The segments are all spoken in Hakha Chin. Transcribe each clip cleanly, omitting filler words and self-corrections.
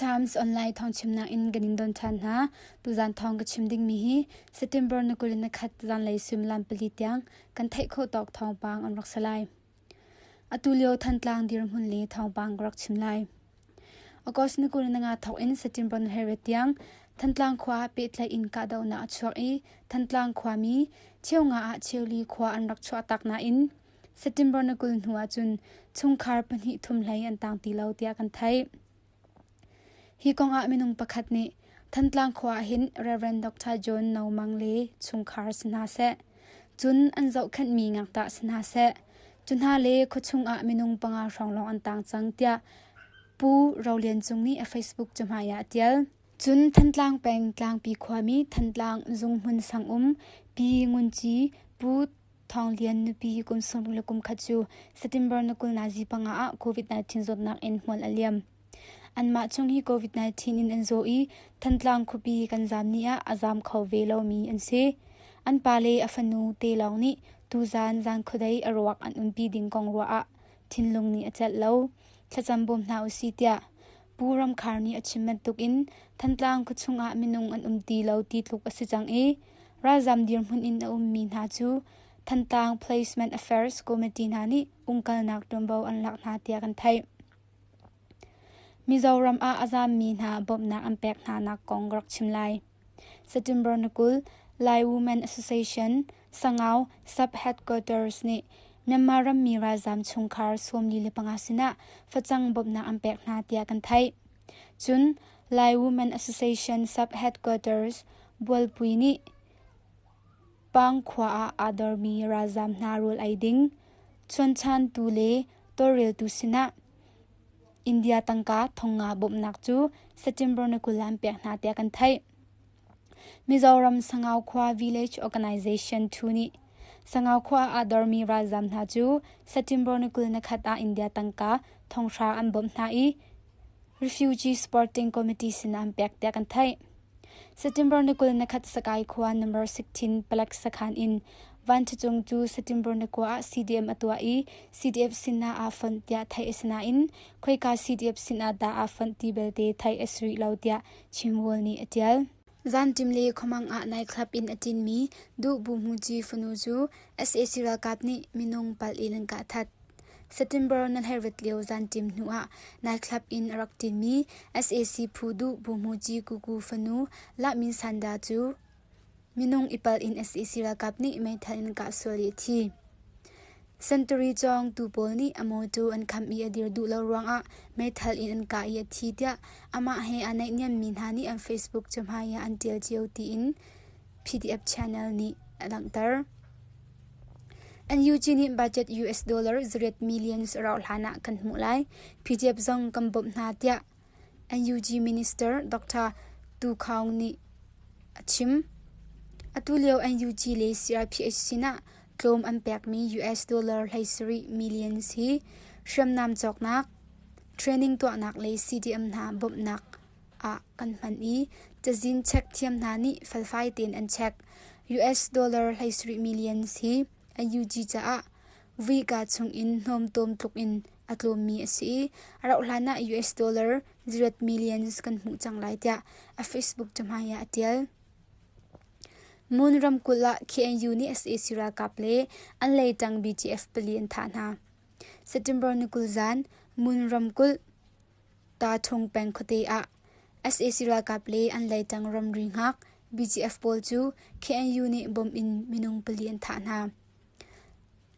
Times online thawngchimnak in kan in don ṭhan hna. Tuzan thawng ka chim dingmi hi September ni 21 zanlei suimilam pali tiang kan theih khawh tawk thawngpang an rak si lai. Atu lio Thantlang dirhmun le thawngpang ka rak chim lai. August ni 25 thawk in September ni 28 tiang Thantlang khua ah pehtlaih in kahdohnak a chuak i Thantlang khuami cheunga ah cheuli khua an rak chuahtak nain September ni 20 hnu ahcun chungkhar pahnih thum hlei an tang ti lo tiah kan theih. Hi kong ah minung pakhat nih Thantlang khua ah hin Rev. Dr. John No Mang le chungkhar si hna seh, cun an zohkhenhmi ngakṭah si hna seh, cu hna le khuachung ah minung panga hrawng lawng an tang cang tiah Pu Ro Lian Cung nih a Facebook cahmai ah a ṭial. Cun Thantlang peng Tlangpi khuami Thantlang zunghmun sang um Pi Ngun Ci, Pu Thawng Lian nupi kum sawmruk le kum khat cu September ni 20 nazi panga ah COVID-19 zawtnak in hmual a liam. Anmah chung hi COVID-19 in an zaw i Thantlang khuapi kan zaam ni ah a zaam kho ve lomi an si. An pa le a fanu te lawng nih tuzaan zan khuadei a ruak an umpi ding kong ruah ah thinlung nih a celh lo. Thlacam bawm hna usih tiah Pu Ram Khar nih a chim bantukin Thantlang khuachung ah minung an um ti lo ti tluk a si cang i ralzam dirhmun in a ummi hna cu Thantlang Placement Affairs Committee hna nih umkalnak ṭuanvo an lak hna tiah kan theih. Mizoram ah a zammi hna bawmhnak an pek hna nak kong ka rak chim lai. September ni 20, Lai Women Association Sangau Sub-Headquarters nih Myanmar rammi ralzam chungkhar 45 sinah facang bawmhnak an pek hna tiah kan theih. Cun Lai Women Association Sub-Headquarters Bualpui nih Pang khua ah aa dormi ralzam hna rawl ei ding, chuanchantu le tawlreltu sinah India tangka thongnga bawmhnak cu September ni 20 an pek hna tiah kan theih. Mizoram Sangau khua Village Organization 2 nih Sangau khua ah aa dormi ralzam hna cu September ni 21 ah India tangka thonghra an bawmh hna i Refugee Supporting Committee sinah an pek tiah kan theih. September ni 21 Sakai khua number 16 palek sakhan in Vanchacung cu September ni kua ah CDM a tuah i CDF sinah aa fonh tiah theih a si nain khoika CDF sinah dah aa fonh ti belte theih a si rih lo tiah Chinworld nih a ṭial. Zanṭim le khuamang ah nightclub in a ṭinmi Duh Bu Hmuci fanu cu sac ralkap nih minung palh in an kah that. September na hleirit lio zanṭim hnu ah nightclub in a rak ṭinmi sac phu Duh Bu Hmuci Kuku fanu Lahmin Sanda cu Minung i palh in sac ralkap nih meithal in kah sual i a thi. Sentari cawngtu pawl nih a mawtaw an kham i a dir duh lo ruangah meithal in an kah i a thi tiah amah he aa naihniammi hna nih an Facebook cahmai ah an ṭial cio tiin PDF channel nih a langhter. NUG nih budget US dollar zariat millions a rauh hlan ah kan hmuh lai. PDF zong kan bawmh hna tiah NUG Minister Dr. Tu Khaung nih a chim. Atu lio NUG le CRPH sinah tlawm an pekmi US dollar 17 millions hi hriamnam cawknak, training tuahnak le CDM hna bawmhnak ah kan hman i cazin check thiam hna nih felfai tein an check. US dollar 17 millions hi NUG caah vuika chungin hnawmtawm tluk in a tlawmmi a si i a rauhhlan ah US dollar ziriat millions kan hmuh cang lai tiah a Facebook cahmai ah a ṭial. Mon ramkulh ah KNU nih sac ralkap le an leiṭang BGF pali an thah hna. September ni 20 zan Mon ramkulh Tathung peng khuate ah sac ralkap le an leiṭang ramri hngak BGF pawl cu KNU nih bom in minung pali an thah hna.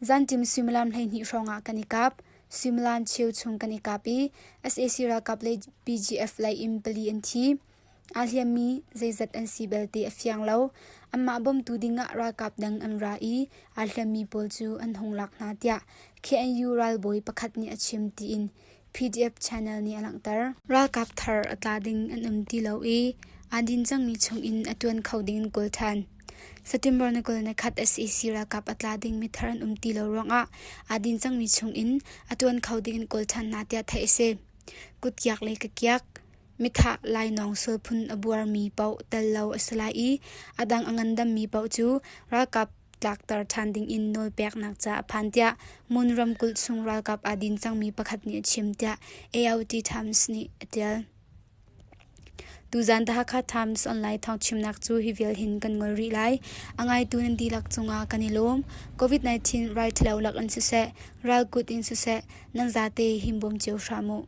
Zanṭim suimilam 12 hrawngah kan i kap. Suimilam cheu chung kan i kap i sac ralkap le BGF lei in pali an thi. Aa hliammi zeizat an si belte a fiang lo. Anmah bawmtu dingah ralkap dang an ra i aa hliammi pawl cu an hung lak hna tiah KNU ralbawi pakhat nih a chim tiin PDF channel nih a langhter. Ralkap thar a tla ding an um ti lo i aa din cangmi chungin a ṭuan kho ding in kawl ṭhan. September ni 21 sac ralkap a tla dingmi thar an um ti lo ruangah aa din cangmi chungin a ṭuan kho ding in kawl ṭhan hna tiah theih a si. Kutkiak le kakiak, mithah lainawng sualphun a buarmi paoh tel lo a si lai i a dang a ngandammi paoh cu ralkap tlakter ṭhan dingin nawlpeknak ca a phan tiah Mon ramkulh chung ralkap aa din cangmi pakhat nih a chim tiah AOT Times nih a ṭial. Tuzan The Hakha Times Online thawngchimnak cu hi vial hin kan ngol rih lai. A ngaitu nan dihlak cungah kan i lawm. COVID-19 rai ṭhalo lak in siseh, ralkut in siseh, nan zate himbawm cio hram u.